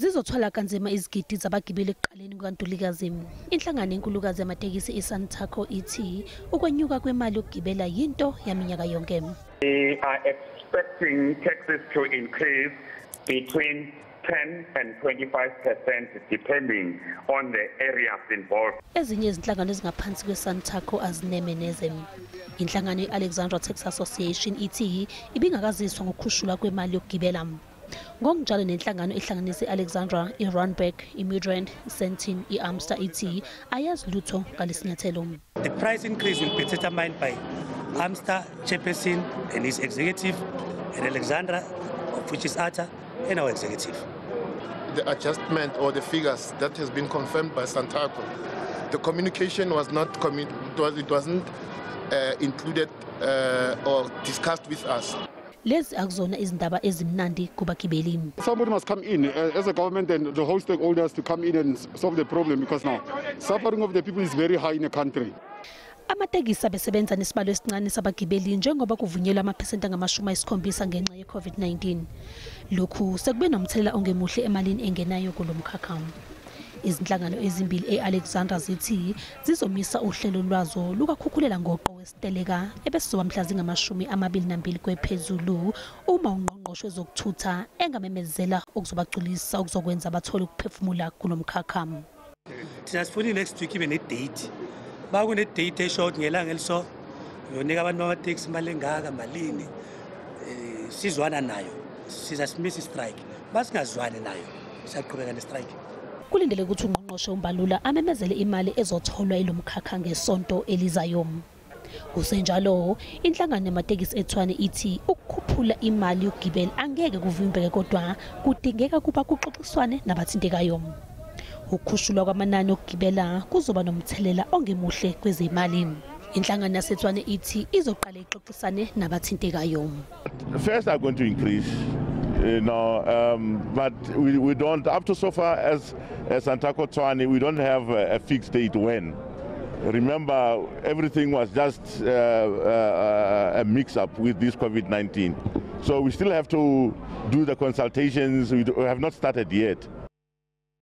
Zizothwala kanzima izigidi zabagibeli ekuqaleni kukaNtulikazi. Inhlangano enkulukazi yamatekisi iSantaco ithi ukwenyuka kwemali yokugibela yinto yaminyaka yonke. We are expecting taxes to increase between 10 and 25% depending on the areas involved. Ezinye izinhlangano ezingaphansi kweSantaco azineme neze. Inhlangano i-Alexandra Taxi Association ithi ibingakaziswa ngokukhushulwa kwemali yokugibela. Ngokunjalo nenhlangano ehlanganisa i-Alexandra, i-Randburg, i-Midrand, i-Sandton, i-Amster ithi ayazi lutho ngalesinyathelo. The price increase will be determined by Amster chairperson and his executive, and Alexandra, of which is ATA, and our executive. The adjustment or the figures that has been confirmed by Santaco, the communication was not it wasn't included or discussed with us. Lezi akuzona izindaba ezimnandi kubagibeli. Somebody must come in as a government and the whole stakeholders to come in and solve the problem, because now suffering of the people is very high in the country. Amatekisi abesebenza nesibalo esincane sabagibeli njengoba kuvunyelwa amaphesenti angama-70 ngenxa ye-COVID-19. Lokhu sekube nomthelela ongemuhle emalini engenayo kulo mkhakha. Izinhlangano ezimbili e-Alexandra zithi zizomisa uhlelo lwazo lukakhukhulela ngoqo wesiteleka ebesizoba mhla zingama-22 kwephezulu uma ungqongqoshe wezokuthutha engamemezela okuzobagculisa okuzokwenza bathole ukuphefumula kulo mkhakha. Thina sifuna next week ibe ne-date. Bakune-date eshort ngelanga eliso uyonika abantu bamateksi imali engaka malini, sizwana nayo sizasimisa i-strike, basingazwani nayo siyaqhubeka ne-strike. Kulindeleke ukuthi ungqongqoshe uMbalula amemezele imali ezotholwa ilomkhakha ngesonto elizayo. Kusenjalo, inhlangano yamatekisi eTshwane ithi ukukhuphula imali yokugibela angeke kuvimbeke, kodwa kudingeka kuba kuxoxiswane nabathintekayo. Ukukhushulwa kwamanani okugibela kuzoba nomthelela ongemuhle kwezemali. Inhlangano yaseTshwane ithi izoqala ixoxisane nabathintekayo. First are going to increase. You know, but we don't, up to so far as Santaco Tshwane, we don't have a fixed date when. Remember, everything was just a mix-up with this COVID-19. So we still have to do the consultations. We have not started yet.